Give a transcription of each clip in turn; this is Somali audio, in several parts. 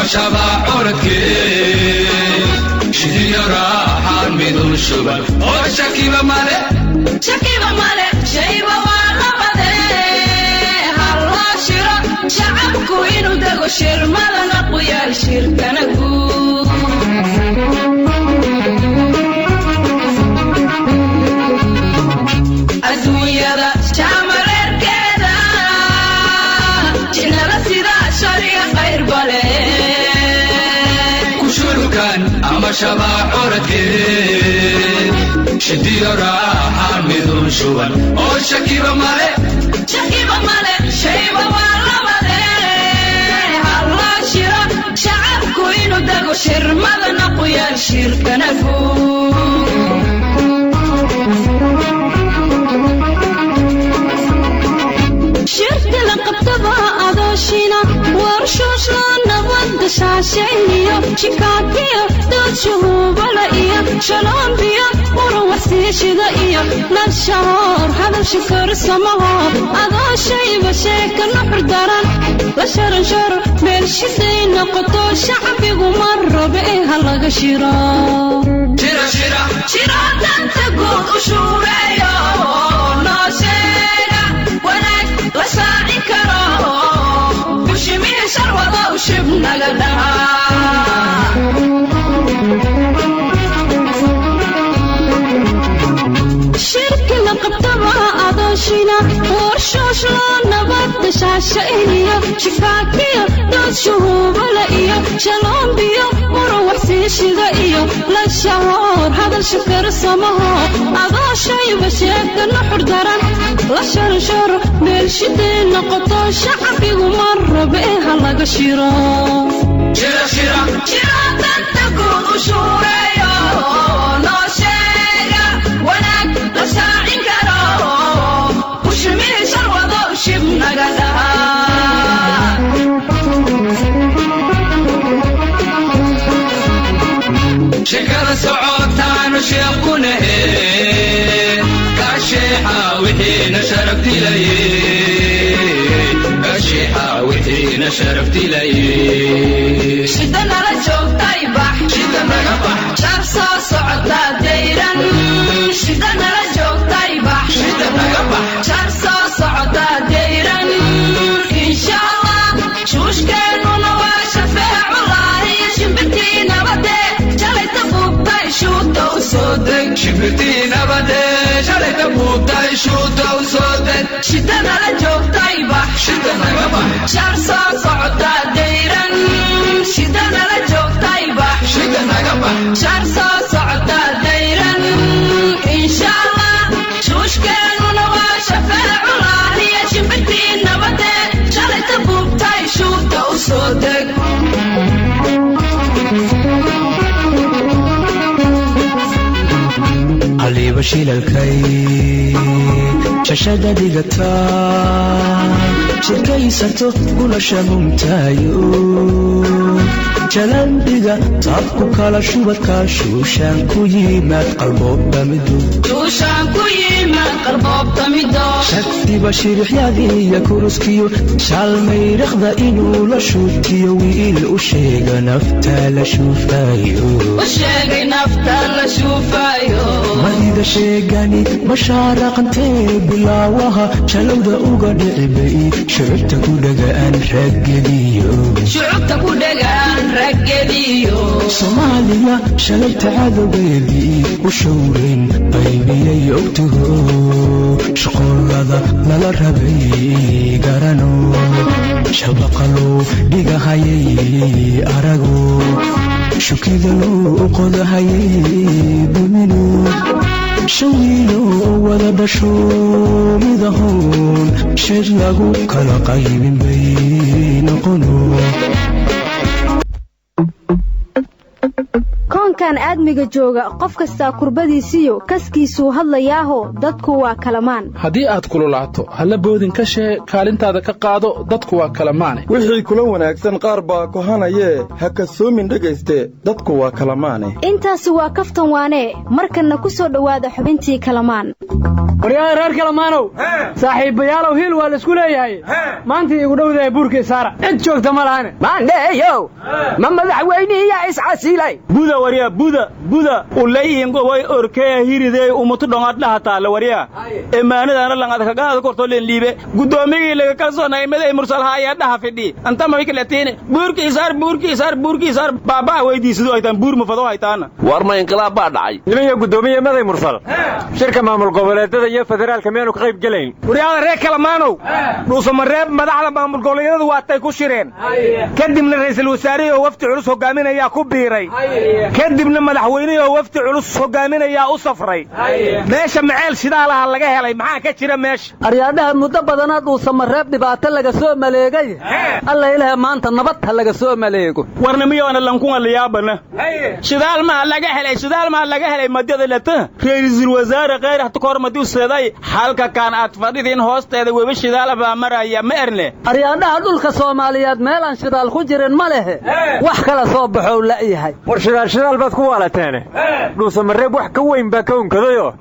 Ama shabaa curadkee, shidiyo raaxaan midun shuban oo shakiba male. Shakiba male, shayba waa labade. Halloo shiro shacabku inuu dego, shirmadana quyaal shirkana guud. Adduunyada jaamareerkeeda jinnada sida shariga qayr bale. Kushulukan ama shabaa curadkee, shidiyo raaxaan midun shuban oo shakiba male. Shakiba male, shayba waa labade. Halloo shiro shacabku inuu dego, shirmadana quyaal shirkana guud. Shirka la qabtaba adooshina warshuushla nabadda shaashayniyo shikaakiyo doodshuhuubala iyo shaloombiyo muran waxsiishida iyo lalshahoor hadal shikorsamaho adoo shayba sheeka nuxur daran la sharansharo meel shiday noqoto shacbigu ma rabe ee ha laga shiro. Shira, shira. Shiro danta guud u shuureeyo, noo sheega wanaag la shaacin karo, bushimihii sharwadow shib naga dhahaa. Shirki la qabtaba adooshina warshooshlo nabadda shaashayniyo shikaakiyo dood shuhuubala iyo shaloombiyo muran waxsiishida iyo lashahoor hadal shakarsamaho adoo shayba sheeka nuxur daran la sharsharo meel shiday noqoto shacbigu ma rabe ee ha laga shiro. Shira, shira. Shiro danta guud u shuureeyo, noo sheega wanaag la shaacin karo, bushimihii sharwadow shib naga dhahaa. Shekada socotaanu sheeqkunahe kasheexa wixiina sharaf dilaye, kasheexa wixiina sharaf dilaye. Shida nala joogtay bax. Shida naga bax. Shar soo socotaa dayran, shida nala joogtay bax. Shida naga bax. Shar soo socotaa dayran, insha Allah shuushkeennuna waa shafeeculaahi shimbirtii nabade shalayta buubtay shuuta u soo deg. Shimbirtii nabade shalayta buubtay shuuta u soo deg. Shida nala joogtay bax. Shida naga bax. Shar soo socotaa dayran, shida nala joogtay bax. Shida naga bax. Shar soo socotaa dayran, insha Allah shuushkeennuna waa shafeeculaahiya shimbirtii nabade shalayta buubtay shuuta u soo deg. Haliiba shilalkay shashada dhigata shirkaysato gulasha mumtaayo jalandhiga taabku kala shubadka shuushaan ku yimaad qalboobta mido. Shuushaan ku yimaad qarboobta mido. Shagdiba shirixyadiiyo kuruskiyo shaalmayrakhda inuu la shuutiyo wiil u sheega nafta la shuufayo. U sheegay nafta la shuufayo. Madida sheegani mashaaraqantee bilaawaha shalowda uga dhicibay shucubta ku dhagaan raggediyo. Shucubta ku dhegaan raggediyo. Soomaaliya shalabta cadowgeedii u showreen qaybiyay ogtaho shaqoolada lala rabay garano shabaqaloo dhigahayay arago shukida loo qodahayay dumino shawiilo wada dhasho midahoon sheed lagu kala qaybin bay noqono. Koonkan aadmiga jooga, qof kastaa kurbadiisiyo kaskiisuu hadlayaaho, dadku waa kalamaan. Haddii aad kululaato, halla boodin ka shee, kaalintaada ka qaado, dadku waa kalamaane. Wixii kula wanaagsan qaar baa kohanayee, ha kasoomin dhegayste, dadku waa kalamaane. Intaasi waa kaftan waanee, markanna ku soo dhowaada xubintii Kalamaan. Waryaada reer Kalamaanow, saaxiibbayaalow, hiil waa laisku leeyahay. Maantii igu dhowdahay buurka isaara, cid joogta ma lahane. Maandheeyow, ma madaxweynihiyaa iscasilay? Buda warya, buda buda ulayingoboy orkeya hiridey umutu dhongad dhahataale warya emaanadaana langadkagaada kortolen liibe guddoomigii laga kalsoonay maday mursalha ayaa dhaha fidhi antamawikilatiine buurki isaar, buurki isaar, buurki isaar, baabaa weydiisadu haytaan, buur mafado haytaana. War ma inqilaab baa dhacay? Nimaya guddoomiye Maday Mursal shirka maamul goboleedada iyo federaalka miyaanu ka qayb gelayn? Waryaada reer Kalamaanow, Dhuusamareeb madaxda maamul goboleedyadu waatay ku shireen, kadibna ra'iisul wasaarihii oo wafdi culus hogaaminayaa ku biiray, kadibna madaxweynihii oo wafdi culus hogaaminayaa u safray. Meesha maceel shidaalaha laga helay, maxaa ka jira meesha? Aryaadhaha, muddo badanaa Dhuusamareeb dhibaato laga soo maleegay. Alla ilaah, maanta nabad ha laga soo maleego. Warna miyoona lankunga liyaabana, shidaal maa laga helay? Shidaal maa laga helay madyada lata ra'iisul wasaare khayr hata kahor madi u seeday halka kaan aad fadhidiin hoosteeda webi shidaal baa maraya, ma erne? Aryaadhaha, dhulka Soomaaliyeed meelaan shidaal ku jirin ma lehe, wax kala soo baxow la'yahay. War shidaal shidaal baad ku waalateene, Dhuusamareeb wax ka weyn baa ka unkadayoo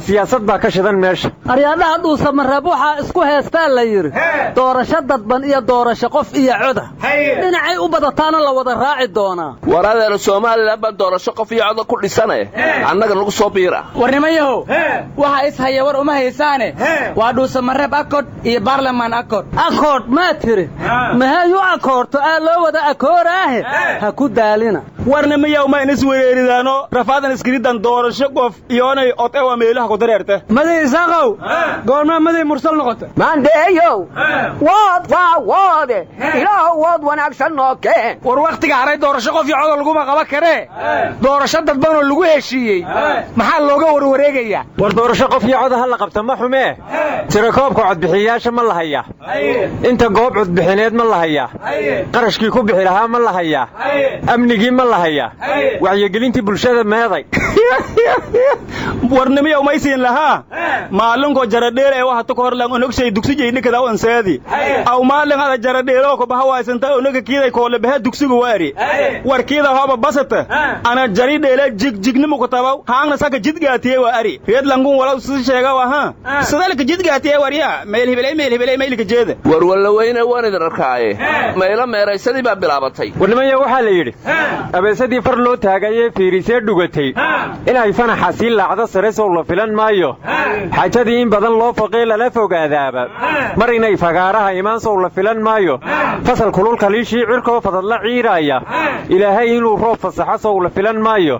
siyaasad baa ka shidan meesha. Aryaadhaha, Dhuusamareeb waxaa isku heestaa la yidhi doorasho dadban iyo doorasho qof iyo coda. Dhinacay u badataana la wada raaci doonaa. War adeer, Somaliland baa doorasho qof iyo coda ku dhisane, annaga nagu soo biira. War nimanyahow, waxa is haya war uma haysaane, waa Dhuusamareeb accord iyo baarlamaan accord. Accord maa tiri? Mahayu akoorto aa loo wada akooraahe, ha ku daalina. Warna miyaw, ma inis wereeridaano rafaadan iskiridan doorasho qof iyoonay od ewa meelaha ku dareerta. Maday Isaaqow, goormaa Maday Mursal noqota? Maandheeyow, wood waa woode, Ilaahow wood wanaagsan noo keen. War wakhtiga haray doorasho qof iyo coda laguma qaban karee, doorasho dadbanoo lagu heshiiyey maxaa looga warwareegayaa? War doorasho qof iyo coda ha la qabta ma xumee, tirakoobka codbixiyayaasha ma la hayaa? Inta goob codbixineed ma la hayaa? Qarashkii ku bixi lahaa ma la hayaa? Amnigii ma la hayaa? Wacyigelintii bulshada meeday? Warnimiyow, maysiin lahaa maalinkoo jaradheer ee waxa tuka horlan onogshay dugsijaydhikada onseedi aw maalin ada jaradheeroo kubahawaysanta onoga kiiday koole bahe dugsiga waari war kiida hoba basata ana jaridheele jigjignimu kutabaw haangna saka jidgaatiye waa ari reed lankun walaw si sheega waha sidalka jidgaatiye warya meel hebeley, meel hebeley, meylka jeeda. War wallaweyne, waan idin arkaaye, maylo meeraysadii baa bilaabatay. Warnimaya, waxaa la yidhi abeesadii far loo taagayee fiirisee dhugatay inay fanaxa sii laacdo sare sow la filan maayo. Xaajadii in badan loo faqee lala fogaadaaba mar inay fagaaraha imaan sow la filan maayo. Fasal kulul kaliishii cirkoo fadadla ciiraaya Ilaahay inuu roob fasaxo sow la filan maayo.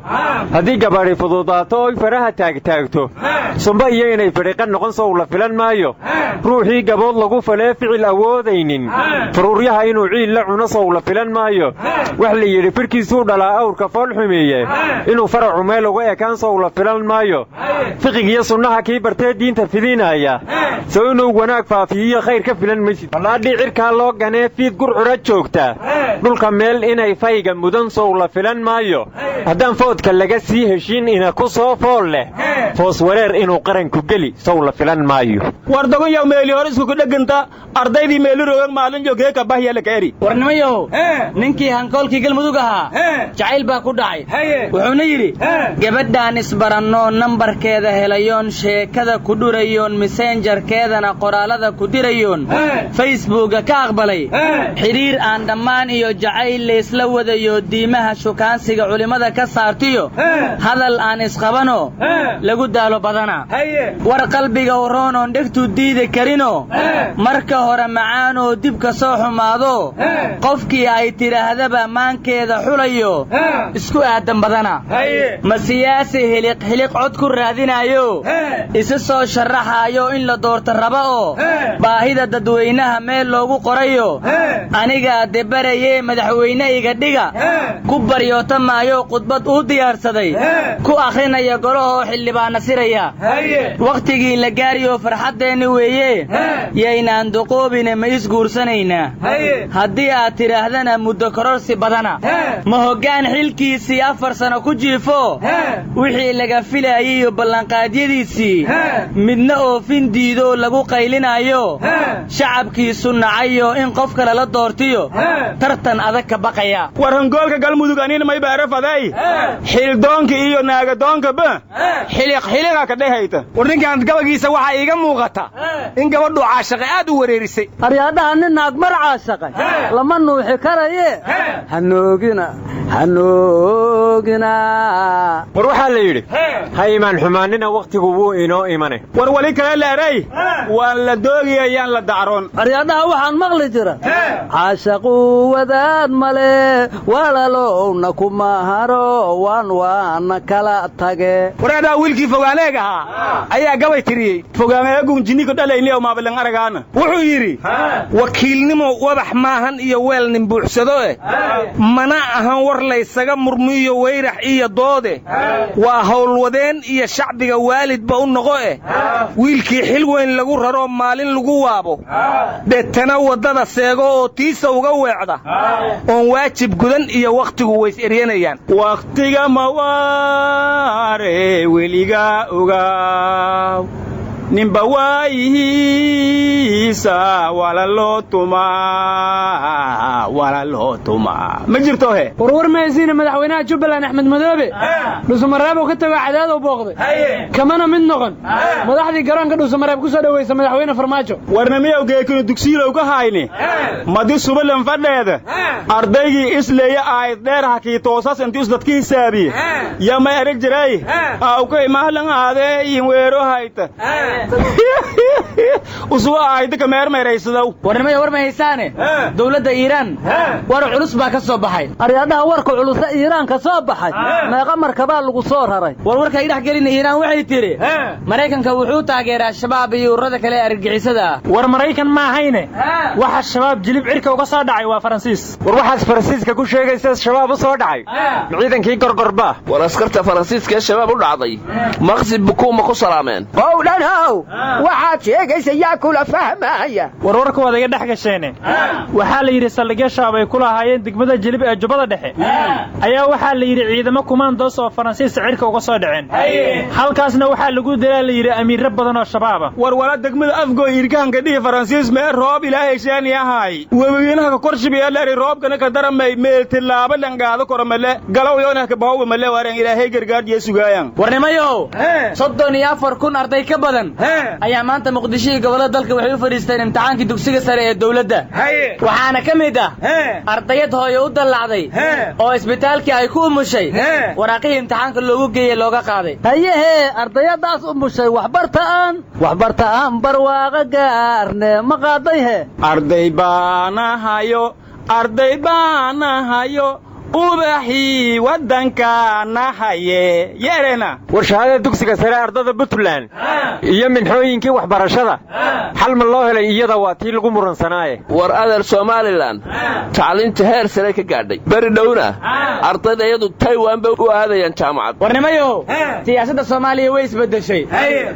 Haddii gabadhi fududaato oy faraha taagtaagto, sumba iyo inay fidhiqa noqon sow la filan maayo. Ruuxii gabood lagu falee ficil awoodaynin, faruuryaha inuu ciil la cuno sow la filan maayo. Wax la yidhi firkiisuu dhalaa awrka fool xumeeye, inuu faracu meel uga ekaan sow la filan maayo. Fiqigiyo sunnaha kii bartee diinta fidinaya sow inuu wanaag faafiyiyo khayr ka filan maysid. Ballaadhii cirkaa loo ganee fiid gurcura joogta dhulka meel inay fayga mudan sow la filan maayo. Haddaan foodka laga sii heshiin ina ku soo fool leh, foos wareer inuu qaranku geli sow la filan maayo. War dogonyaw, meeli hore iskuku dheganta ardaydii meeli rogan maalin jogeeka bahyala ka eri. War nimanyahow, ninkii hankoolkii Galmudug ahaa jacayl baa ku dhacay, wuxuuna yidhi: "Gabadhaan isbarannoo nambarkeeda helayoon, sheekada ku dhurayoon, messengerkeedana qoraallada ku dirayoon, Facebooka ka aqbalay, xidhiir aan dhammaan iyo jacayl laysla wadayo, diimaha shukaansiga culimmada ka saartiyo, hadal aan isqabanoo lagu daalo badana, war qalbiga uroonoon dhegtuu diidi karinoo, marka hore macaanoo dibka soo xumaado, qofkii ay tidhaahdaba maankeeda xulayo, isku aadan badana. Ma siyaasi hiliq hiliq cod ku raadinayo, isa soo sharaxaayo in la doorto doorta raba oo baahida dadweynaha meel loogu qorayo, anigaa debarayee madaxweyne iga dhiga ku baryoota maayo, khudbad uu diyaarsaday ku akhrinaya golahoo xildhibaanna siraya. Wakhtigii la gaariyo farxaddeenni weeye, yaynaan duqoobine ma isguursanaynaa? Haddii aad tidhaahdana muddo kororsi badana. Ma hoggaan xilkiisii 4 sano ku jiifo, wixii laga filaayay iyo ballanqaadyadiisii midna oofin diidoo lagu qaylinaayo, shacabkiisu nacayo, in qof kale la doortiyo tartan adag ka baqaya? War hangoolka Galmudug anina mayba arafaday xildoonka iyo naagadoonka xiliq xiliqa ka dhehayta. War ninkan gabagiisa waxaa iiga muuqata in gabadhu caashaqay aad u wareerisay. Aryaadhaha, nin naagmar caashaqay lama nuuxi karaye, hanoogina, hanoogina. War waxaa la yidhi, ha imaan xumaanina, wakhtigu wuu inoo imane. War wali kale leeray, waan la doogiyayaan la dacroon. Aryaadhaha, waxaan maqli jira, caashaquu wadaad male, walaalowna kuma haro, waan waana kala tage. Waraadhaa, wiilkii fogaaneeg ahaa ayaa gabay tiriyey. Fogaaneegun jinnika dhalayniyow maabalan aragaana. Wuxuu yidhi, wakiilnimo wabax maahan iyo weel nin buuxsado eh, mana ahan war laysaga murmiyo weyrax iyo doode, waa howlwadeen iyo shacbiga waalidba u noqo eh. Wiilkii xil weyn lagu raroo maalin lagu waabo, deetana waddada seego oo tiisa uga weecda, oon waajib gudan iyo wakhtigu ways eryanayaan. Wakhtiga mawaare weligaa ogaaw, ninba waayihiisa wala loo tumaa, wala loo tumaa, ma jirto he. Warwar mahaysiina, madaxweynaha Jubbaland Axmed Madoobe Dhuusamareeb uu ka tago, Cadaadou booqday, kamana mid noqon madaxdii garoonka Dhuusamareeb ku soo dhoweysa madaxweyne Farmaajo. Warnamiyow, geekinu dugsiilow ka hayni madi subalan fadheeda, ardaygii isleeya aayad dheer hakii toosas inti is dadka hisaabiye yamay arag jiray awkay mahlan aadee iin weero hayta usuga aayda ka meermeeraysadow. Warnimada, war ma haysaane, dowladda Iiraan war culus baa ka soo baxay. Aryaadhaha, warka culusa Iiraan ka soo baxay, meeqa markabaa lagu soo raray? War warka ay dhex gelina, Iiraan waxay tidhi Maraykanka wuxuu taageeraa Shabaab iyo ururada kale ee argagixisada ah. War Maraykan ma ahayne, waxa Shabaab jilib cirka uga soo dhacay waa Faransiis. War waxaas Faransiiska ku sheegaysa Shabaab u soo dhacay ciidankii Gorgorba. War askarta Faransiiska ee Shabaab u dhacday maqsib bukuuma ku salaameen. Qowdhanow, waxaad sheegaysa yaa kula fahmaya? War warka waad iga dhex gasheene, waxaa la yidhi saldhigyo Shabaab ay ku lahaayeen degmada Jilib ee Jubbada Dhexe ayaa waxaa la yidhi ciidamo kumaandoos oo Faransiiska cirka uga soo dhaceen, halkaasna waxaa lagu dilaa la yidhi amiirro badan oo Shabaaba. War wala degmada Afgoy irkahanka dhihi Faransiis mee roob Ilaahay sheeniyahay webiyinaha ka korshibiya dhari, roobkana ka daramay meel tillaabo dhangaado koromale galow yoonah ka bahowga male waren Ilaahay gargaarjiya sugaayan. Warnimayow, 34,000 arday ka badan ayaa maanta Muqdisho iyo gobollada dalka waxay u fadhiisteen imtixaankii dugsiga sare ee dowladda. Waxaana ka mid ah ardayad hooyo u dallacday oo isbitaalkii ay ku umushay waraaqihii imtixaanka loogu geeyey looga qaaday. Hayehee, ardayadaas umushay waxbarta'aan, waxbarta'aan barwaaqa gaarne, ma qaaday he? Arday baanahayo, arday baanahayo, ubaxii waddankaanahaye yeerena. War shahaadada dugsiga sare ardada Puntland iyo minxooyinkii waxbarashada xal ma loo helay? Iyada waa tii lagu muransanaaye. War adeer, Somalilan tacliinta heer sare ka gaadhay, beri dhowna ardayda iyadu Taiwan bay u aadayaan jaamacad. Warnimayow, siyaasadda Soomaaliya way isbeddeshay,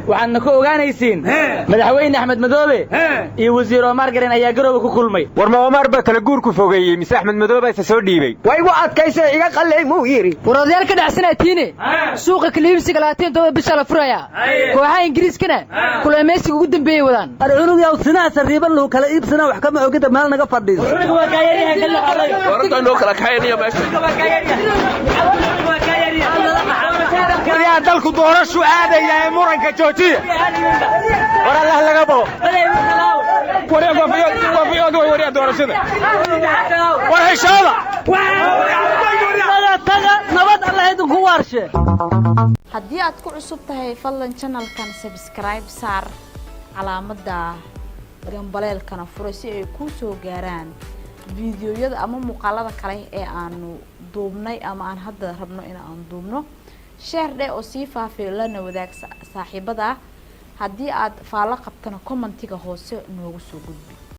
waxaadna ku ogaanaysiin madaxweyne Axmed Madoobe iyo wasiir Omar Garen ayaa Garoowe ku kulmay. War ma Omar baa kala guurku fogeeyey mise Axmed Madoobe isa soo dhiibay? Waygu adkaysa, iga qallay muu yidhi. War odayaal ka dhacsanatiine, suuqa kaliibsiga 27 bisha la furayaa, kooxaha Ingiriiskana kulamaysiga ugu dambeeyey wadaan. Ar cunug yaw, sinaha sariiban lagu kala iibsanaa, wax kama ogida, meel naga fadhiiso. Wararta inoo kala kaxaynayo meesha. Waryaa, dalku doorashu aadaya ee muranka joojiya. War Allah laga bo. Waryaa, doorashada war heshaada. Taga, nabad Allah idinku waarshe. Haddii aad ku cusub tahay, fadlan channelkan subscribe saar, calaamadda gambaleelkana fura si ay kuu soo gaaraan fiidiyoyada ama muuqaalada kale ee aanu duubnay ama aan hadda rabno in aan duubno. Share dheh oo sii faafiyo, lana wadaag saaxiibada. Haddii aad faallo qabtana commentiga hoose noogu soo gudbi.